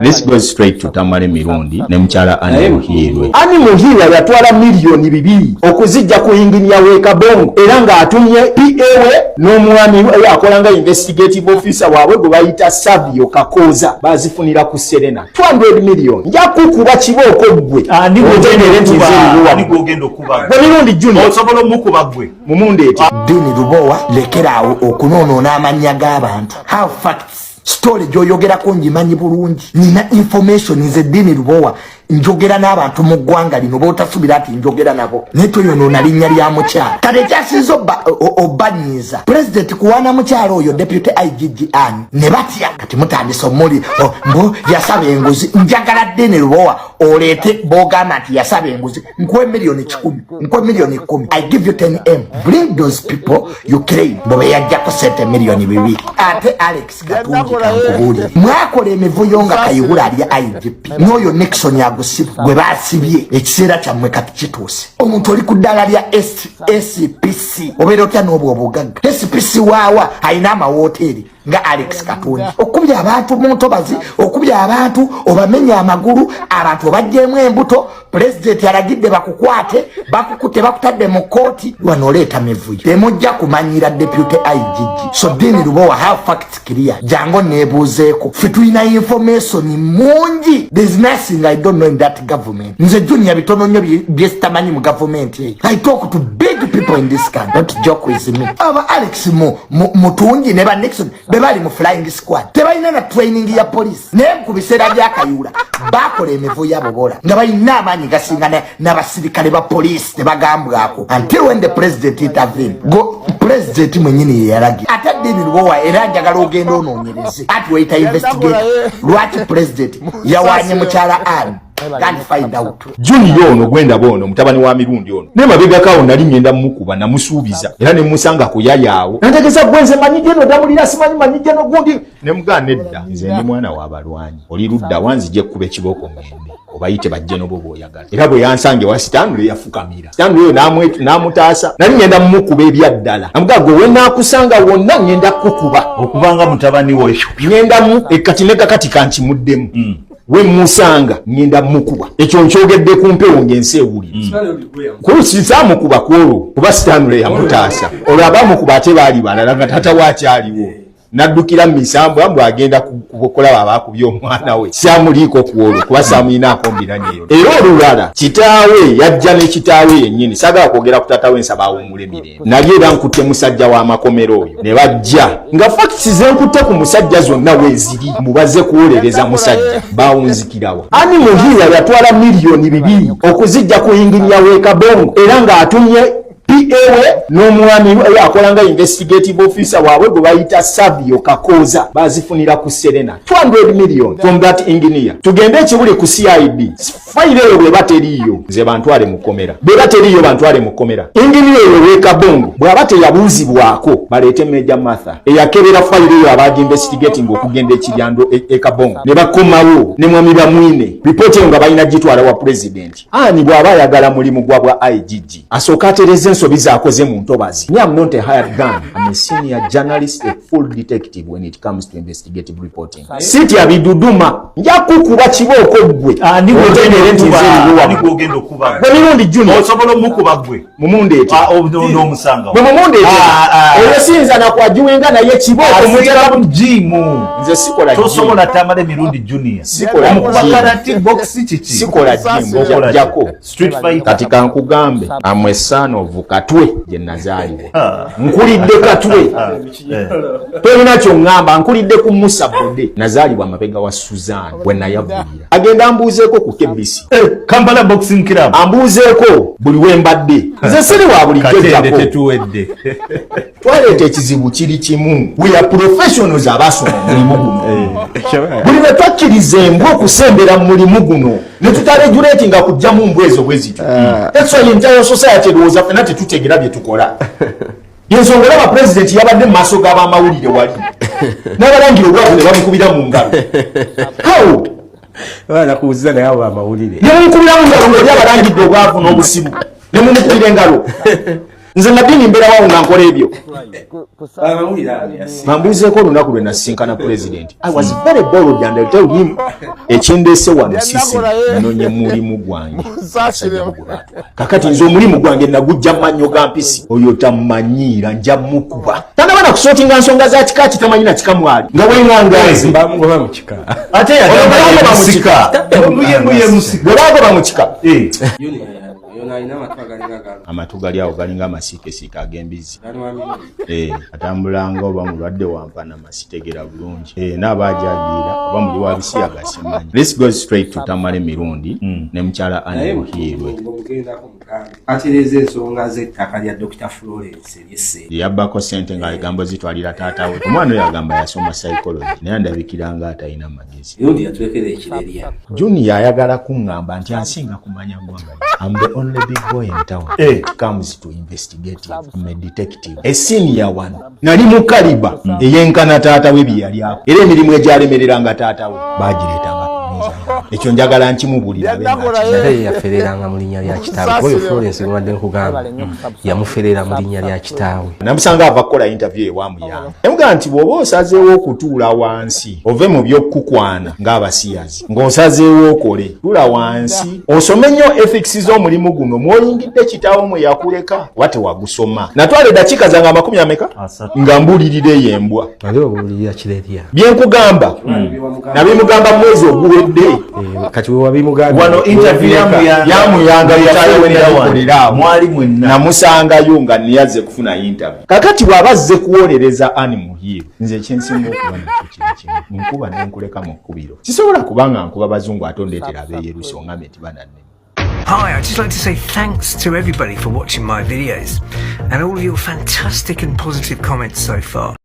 This goes straight to Tamale Mirundi ne mukyala Annie Muhirwe. Annie Muhirwe yatwala 2 miliyoni okuzijja ku inginiya w'e Kabongo, era ng'atumye PA we n'omwami we akola nga investigative officer waabwe gwe bayita Savio Kakooza. Bazifunira ku Serena 200 million. Nja kukuba kibooko ggwe Ani otegeere nti nze gwogenda eriwo. Ogenda okuba Gwe Mirundi Junior. Osobola omukuba gwe? Mumundeete. Dean Lubowa, lekeraawo okunoonoona amannya g'abantu. Have facts. Story gy'oyogerako ngimanyi bulungi, nina information. Nze Dean Lubowa njogera n'abantu mu ggwanga lino b'otasubira nti njogera nabo, naye toyonoona linnya lya mukyala. Kati ekyasinza obbanyiiza, pulezidenti kuwaana mukyala oyo deputy IGG Ann ne batya. Kati mutandise omuli mbu yasaba enguzi. Njagala Dean Lubowa oleete b'ogamba nti yasaba enguzi, nkuwe 100 million, nkuwe 10 million. I give you 10M. Bring those people you claim bwe beyajjako sente 2 million. Ate Alex Katungi, kankubuulire, mwakola emivuyo nga Kayihura alya IGP n'oyo Nixon agusibu gwe basibye. Ekiseera kyammwe kati kituuse. Omuntu oli ku ddaala lya SPC, obeera otya n'obwo obugagga? SPC waawa alina amawoteeri nga Alex Katungi, okubya abantu mu ntobazi, okubya abantu obamenya amagulu, abantu obajjeemu embuto. Pulezidenti alagidde bakukwate, bakukutte, bakutadde mu kooti. Wano oleeta mivuyo, temujja kumanyira deputy IGG. So Dean Lubowa, have facts clear. Jangu neebuuzeeko, ffe tulina information mungi. There's nothing I don't know in that government. Nze Junior bitono nnyo byesitamanyi mu gavumenti eyo. I talk to big people in this country. Don't joke with me. Aba Alex Mutungi ne ba Nixon be bali mu flying squad tebalina na training ya police, naye ku biseera bya Kayihura bakola emivuyo abo bola nga balina amaanyi gasinga n'abasirikale ba police, tebagambwako until when the president intervene. Go president mwenyini yeyalagira. Ate Dean Lubowa, era njagala ogenda onoonyereze ati weyita investigator, lwaki president yawanye mukyala Ann? Go and find out. Junior ono gwendaba ono mutabani wa Mirundi ono, naye mabegako awo nali ngenda mumukuba, namusuubiza era ne musanga ku yayaawo, nantegeza gwe nze manyi geno damulira, simanyi manyi geno gundi, ne mugaa nedda, nze ndi mwana wa balwanyi, oli ludda wanzije kkuba ekibooko ngende obayite bajje nobo bw'oyagala. Era bwe yansange wa Stanley yafukamira Stanley oyo n'amutaasa. Nali ngenda mumukuba ebyaddala, namugaa gwe wenaakusanga wonna ngenda kukuba. Okubanga mutabani we. Ngendamu ekati ne kakati kankimuddemu, we musanga ngenda mukuba. Ekyo nkyogedde ku mpewo ng'ensi ewulira. Saamukuba ku olwo kuba Stanley yamutaasa. Olwo abamukuba ate baali balala nga taata waakyaliwo, naddukira mu misambwa mbw agenda kulaba abakubye omwana we. Saamuliiko ku olwo kuba saamuyinaako mbiranye eyo. Era olulala kitaawe yajja ne kitaawe yennyini, saagala kwogera ku taata we, nsaba awummule mirembe. Nali era nkutte musajja w'amakomero oyo ne bajja nga facts zenkutte ku musajja zonna weeziri, mubaze kuwolereza musajja bawunzikirawa. Annie Muhirwa yatwala 2 miliyoni okuzijja ku inginiya w'e Kabongo, era ng'atumye PA we n'omwami we akola nga investigative officer waabwe gwe bayita Savio Kakooza. Bazifunira ku Serena 200 million from that engineer. Tugende ekibuli ku CID, fayiro eyo bweba teriiyo nze bantwale mu kkomera, bweba teriiyo bantwale mu kkomera. Engineer eyo w'e Kabongo bw'aba teyabuuzibwako, baleete Major Martha eyakebera fayiro eyo, abaagi investigating okugenda ekiryando e Kabongo ne bakomawo ne mwami Bamwine, ripooti eyo nga balina gitwala wa president. Ani bw'aba ayagala mulimu gwa bwa IGG asooka atereza ensobi z'akoze mu ntobazi. Me, I'm not a hired gun. I'm a senior journalist, a full detective when it comes to investigative reporting. Sitya biduduma, nja kukuba kibooko ggwe Ani otegeere nti nze eriwo. Ani gwogenda okuba? Gwe Mirundi Junior. Osobola omukuba gwe? Mumundeete. N'omusanga. Bwe mumundeete. Eyo siyinza nakwagiwenga naye kibooko mutera. Mu gym. Nze sikola gym. Tosobola Tamala Emirundi Junior. Sikola Omukuba gym. karate, box, kiki? Sikola gym. Okola ki? Jjako. Street fighter. Kati kankugambe, amwe son of Katwe gye nazaalibwa, nkulidde Katwe. Tolina kyoŋŋamba, nkulidde ku Musa Bode. Nazaalibwa amabega wa Suzan bwe nayavulira. Agenda ambuuzeeko ku KBC. Kampala Boxing Club. Ambuuzeeko buli we mbadde. Nze siri wa bulijjo. Katende. Jjako. Tetuwedde. Twaleeta ekizibu kiri kimu, we are professionals abasoma omulimu guno. Buli lwe twakkiriza embwa okusembera mu mulimu guno ne tutaregulatinga kujjamu mbwa ezo bwe zityo. That's why entire society erowooza ffenna tetutegera bye tukola. Yensonga olaba pulezidenti yabadde mu maaso g'abamawulire wali n'abalangira obwavu ne bamukubira mu ngalo. How? Nakubuuziza naye abo amawulire. Ne mumukubira mu ngalo ng'oli abalangidde obwavu n'obusibu, ne mumukubira engalo. Nze Nadini mbeerawo nga nkola ebyo. Amawulire ago yasi. Bambuuzeeko olunaku lwe nasisinkana Pulezidenti. I was very bold and I tell him, ekindeese wano sisi nonye mulimu gwange. Abasajja bo gwe baatwala. Kakati nze omulimu gwange nagujja mu mannyo ga mpisi. Oyo tammanyiira, nja mukuba. Tannaba na kusootinga nsonga za kika ki, tamanyi na kika mwali. Nga bwe nze. Bamugoba mu kika. Ate Oyo yagamba bamugoba mu ye kika. musika. Ye musika. Bwe baagoba mu kika. Yona alina amatu agalinga galo. Amatu gali awo galinga amasiikesiike ag'embizzi. Galimu amino. Atambulanga oba mulwadde wampanama, sitegera bulungi. Naaba ajagiira oba muli wa bisiyaga, simanyi. Let's go straight to Tamale Mirundi ne mukyala Naye Anne Muhiirwe. Ng'omugendako mugambe atereeza ensonga z'ettaka lya Dr Florence ery'Essente. Yabbako sente nga egambo zitwalira taata we. Omwana oyo agamba yasoma psychology, naye andabikiranga atalina magezi. Mirundi yatulekera ekirerya. Junior ayagala kuŋŋamba nti ansinga kumanya ggwanga. I'm the only big boy in town. Comes to investigative. I'm a detective. A senior one. Nali mu kaliba eyenkana taata we bye yali ako. Era emirimu egyalemereranga taata we baagireetanga ku mmeeza yange. Ekyo njagala nkimubuulira abe ng'akimanyi. Ate ye yafereranga mu linnya lya kitaawe, kuba oyo Florence gwebadde nkugamba yamuferera mu linnya lya kitaawe. Namusanga ava kukola interview ewa Muyanga. Yamugamba nti bw'oba osazeewo okutuula wansi ove mu by'okukukwana ng'abasiyazi, ng'osazeewo okole, tuula wansi osome nnyo ethics z'omulimu guno mw'oyingidde kitaawo mwe yakuleka oba tewagusoma. Natwala eddakiika zange amakumi ameka 30. Nga mbuulirira eyo embwa. Ali obuulirira kirerya. Bye nkugamba nabimugamba mu mwezi oguwedde. Kati wewabimugambye? Wano interview ya Muyanga. Yamuyanga yatayo we nayikolera awo. Mwali mwenna. Namusangayo nga niyazze kufuna interview. Kakati bw'aba azze kuwolereza Anne Muhiirwe, nze ekyensinga okuba nakyo kiri kimu, nkuba nenkuleka mu kkubiro. Sisobola kubanga nkuba bazungu ate ondeetera abeeyerusa ongambe nti bananne. Hi, I'd just like to say thanks to everybody for watching my videos and all of your fantastic and positive comments so far.